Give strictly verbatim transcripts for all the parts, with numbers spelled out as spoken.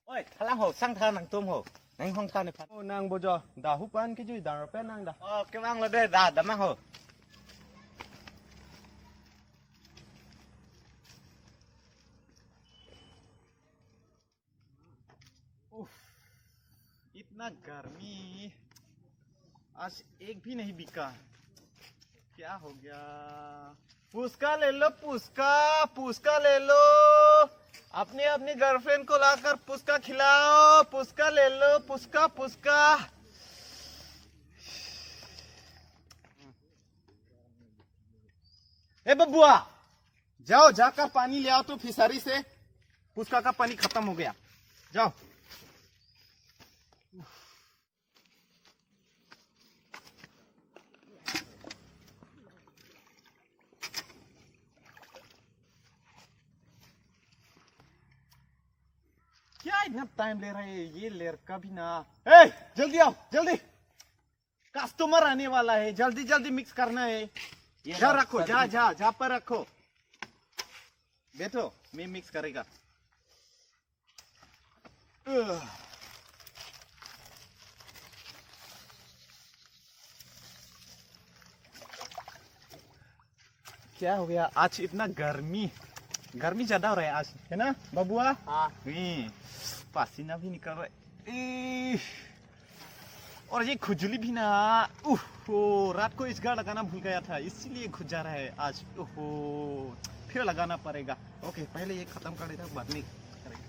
Oi, thalang ho, sang tha nangtum ho. Nang hong tha nephan. Oh, nang bojo, da hupan kejui da rope nang da. Oh, kevang lo de, da, damnang ho. उफ, इतना गर्मी, आज एक भी नहीं बिका। क्या हो गया? पुचका ले लो, पुचका, पुचका ले लो। अपनी अपनी गर्लफ्रेंड को लाकर पुचका खिलाओ, पुचका ले लो, पुचका, पुचका। ए बबुआ, जाओ, जाकर पानी ले आओ तो फिशरी से, पुचका का पानी खत्म हो गया। जाओ। क्या इतना टाइम ले रहा है ये लड़का भी ना। ए, जल्दी आओ, जल्दी। कस्टमर आने वाला है, जल्दी जल्दी मिक्स करना है। ये जा लो, रखो, जा, सब्जी। जा, जा पर रखो। बैठो, मैं मिक्स करेगा। अह। क्या हो गया आज, इतना गर्मी, गर्मी ज्यादा हो रहा है आज, है ना बबुआ? हाँ। हम्म, पसीना भी निकल रहा है। इह, और ये खुजली भी ना, उफ, रात को इसका लगाना भूल गया था, इसीलिए खुजा रहा है आज। ओहो, फिर लगाना पड़ेगा। ओके, पहले ये खत्म कर देता हूँ, बाद में करेंगे।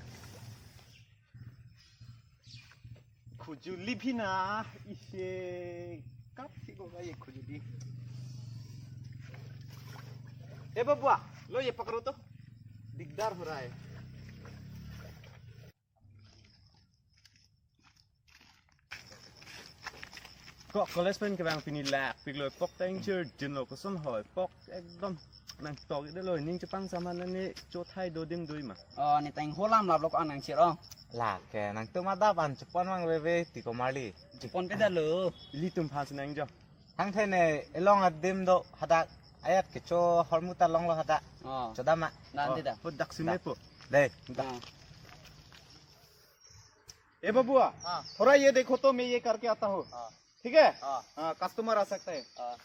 खुजली भी ना, इसे कब ठीक होगा ये खुजली? ए बबुआ, लो ये पकड़ो तो, दिकदार हो रहा है। Ko college pen kevang pini lak pik lo, pok tang chir jin lo, koson hoi pok ekdom nangtok ide lo, ning chepang saman ne chothai do dim dui ma. Oh, ne tang holam lap lo ko nang chir ong. Lake nangtum adap an chepon vangveve ti ko marli. Chepon pe da lo. Ilitum aphan si nangjo. Thangthe ne elong adim do hadak, ayat kecho hormu ta longlo hadak. Oh. Chodam ma. Nanti dah. Oh, dak sini po. Dei. Oh. ए बबुआ, हाँ। थोड़ा ये देखो तो, मैं ये करके आता हूँ। हाँ। ठीक है? हाँ। हाँ, कस्टमर आ सकता है। हाँ।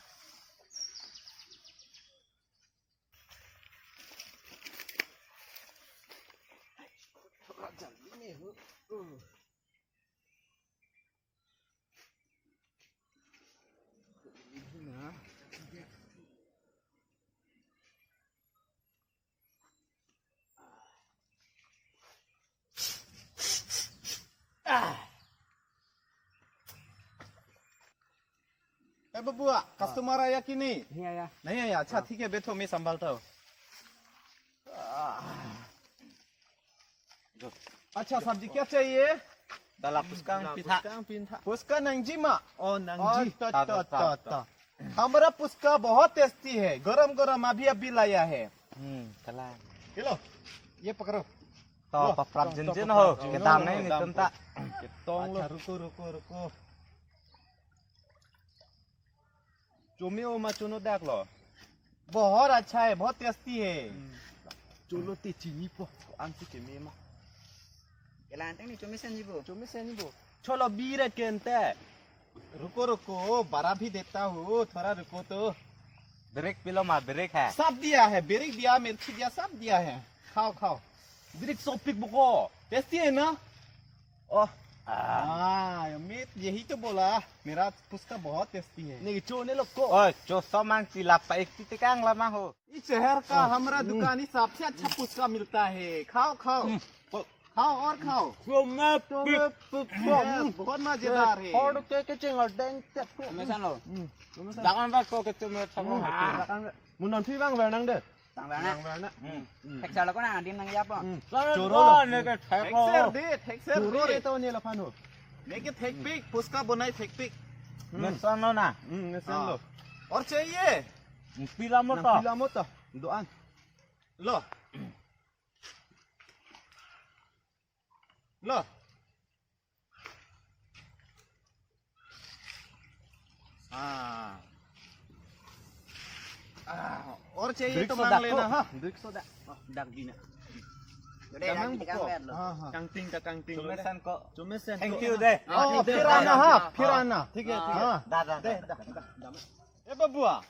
थोड़ा जल्दी में हूँ। ए बबुआ, कस्टमर आया कि नहीं? नहीं आया। नहीं आया, अच्छा, हाँ। ठीक है, बैठो, मैं संभालता हूँ। अच्छा, सब्जी क्या चाहिए? Dala puchka, dala pintha. Puchka, pintha. Puchka nangji ma? Oh, nangji. Oh, ta, ta, ta, ta, ta, ta। हमारा पुचका बहुत टेस्टी है, गरम गरम अभी अभी लाया है। Hmm, kalang. ये लो, ये पकड़ो। To, लो, paprap to, to, jinjin paprap ho, jinjin kedam ho, nai kedam netum ta. Ketong lo. अच्छा, रुको, रुको, रुको। Chome-o ma chono dak lo? बहुत अच्छा है, बहुत टेस्टी है। Hmm. Cholo te chinipo, ansi keme ma. Kelang tang ne chome senjipo. Chome senjipo. Cholo bire kente. रुको, रुको, बड़ा भी देता हूँ, थोड़ा रुको तो। Birik pilo ma, birik hai. सब दिया है, बिरिक दिया, मिर्ची दिया, सब दिया है। खाओ, खाओ। Birik sopik boko. टेस्टी है ना? Oh. हाँ, मैं यही तो बोला, मेरा पुचका बहुत टेस्टी है। Neke cho ne lo ko. Oi, cho somang si lap pa-ik ti tekang lama ho. इस शहर का हमारा दुकान ही सबसे अच्छा पुचका मिलता है। खाओ, खाओ। Hmm. Ko- खाओ और खाओ। Chome तो pik. मैं पुचका, बहुत मजेदार है। Thor ke kecheng adeng te. Mesan lo. Hmm. Dakan ba ko kecheng me thang. Hmm. Dakan ba. Mun non thui bang bernang de. Tang bang na. Bang bang na. Hmm. Hmm. Thek sar lo ko na, adim nang ya po. Hmm. Choro lo. Neke thek lo. Thek sar de, thek sar. Choro de. Re to ne laphan ho. Neke thek pik, puchka bonai thek pik. Hmm. Mesan lo na. Hmm, mesan lo. हाँ। और चाहिए? Pila mo to. Nang pila mo to. Doan. लो। लो। हाँ। और चाहिए Drink तो soda मांग ko. लेना, हाँ. Drink soda. Oh, dak di na. Udah, Jangan dak di buka. Kang Fer lo. हाँ, हाँ. Kangting ta kangting lo. Cumesan ko. Cumesan Thank ko. you deh. Ah, Oh, thank you. फिर आना, हाँ, फिर हाँ. आना. ठीक है, ठीक है. हाँ. Dah, dah, दे, dah, दे, dah. दे, दे. ए बबुआ,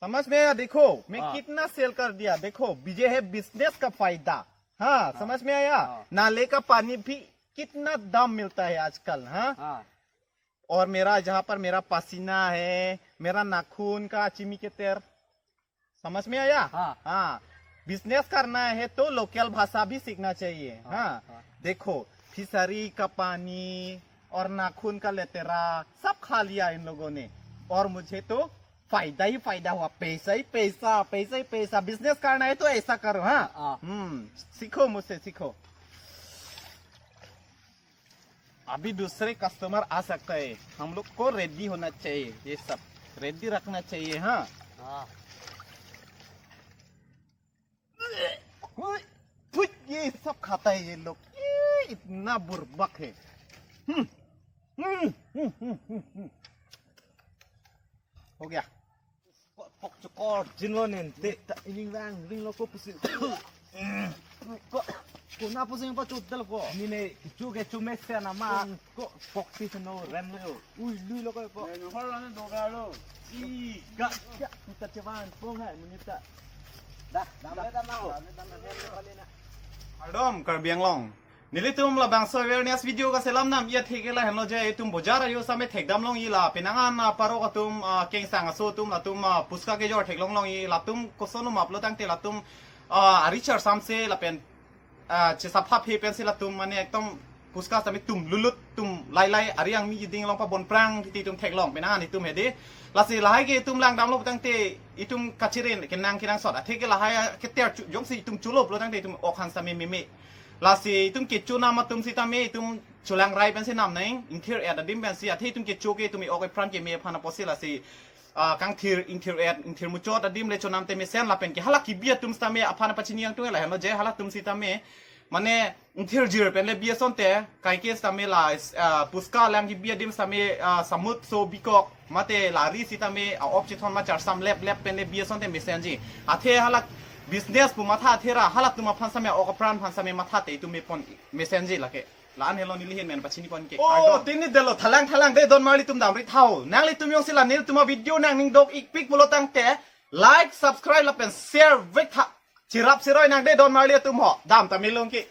समझ में आया? देखो, मैं हाँ. कितना सेल कर दिया. देखो, बीजे है बिजनेस का फायदा. हाँ, समझ में आया? हाँ. नाले का पानी भी कितना दाम मिलता है आजकल, हाँ? हाँ. और मेरा, जहाँ पर मेरा पसीना है, मेरा नाखून का चिमी केतेर, समझ में आया? हाँ. हाँ, बिजनेस करना है तो लोकल भाषा भी सीखना चाहिए. हाँ, हाँ. हाँ. देखो, फिशरी का पानी और नाखून का लेतेरा सब खा लिया इन लोगों ने, और मुझे तो फायदा ही फायदा हुआ. पैसा ही पैसा, पैसा ही पैसा. बिजनेस करना है तो ऐसा करो, हाँ. हाँ. हम्म. सीखो मुझसे, सीखो. अभी दूसरे कस्टमर आ सकता है, हम लोग को रेडी होना चाहिए. ये सब रेडी रखना चाहिए, हाँ. हाँ. हुई, हुई, ये सब खाता है ये लोग. ये इतना बुर्बक है. हम्म, हम्म, हम्म, हम्म, हम्म, हम्म. हो गया. Pok cokor jinlo nen te ta ining rang ring lo ko pusi. Ko ko na pusi pa chut dal ko. Ni ne chu ke chu mes se na ma ko pok si no rem lo. Ui lui lo ko ko. Ni hor lo ne do ga lo. I ga ga ta chevan pong hai munita. Dah, dah, dah, dah, dah. Kardom Karbi Anglong. Nelitum labangso awareness video kaselam nam ya theke lahenlo je itum bojar ayo same thekdam longji la penang an, ah, parok atum, ah, kengsang aso atum latum, ah, puska kejor theklong longji latum koson umap lo tangte latum, ah, arichar samse lapen, ah, chesapha phe pensi latum mane ekdom puska same tum lulut tum lailai ari angmi iding long pabon prang titi tum theklong penang an itum hedi. Lasi lahai ke itum langdam lo tangte itum kachirin kenang kenangsot atheke lahai keter chu jongsi itum chulop lo tangte itum ok han same meme. Lasi itum kecho nam atum sitame itum chulang rai pensi nam nang, ingthir et adim pensi, athe itum kecho ke itum ok epran keme aphan apotsi lasi, ah, kangthir, ingthir et, ingthir muchot adim le chonam te mesen lapen ke hala kebi atum sitame aphan pachini yang tung lahenlo je halatum sitame. Mane ingthir jir pen le bi asonte, kaike sitame la, ah, puska lang kebi adim sitame, ah, samut so bikok, mate lari sitame, ah, op chithon ma charsam lep lep pen le bi asonte mesenji. Athe hala business pu matha athera halatum aphan sitame ok apran aphan sitame matha te itum mepon mesenji lake. La-an helo neli ahin men pachini pon ke. Oh, Kardom. Tini delo thalang thalang de don marli tum damri thau. Nanglitum jongsi la nelitum avideo nangning dok ikpik pulo tangte like, subscribe lapen share vek tha. Chirap siroi nang de don marli atum ho. Dam ta milung ki.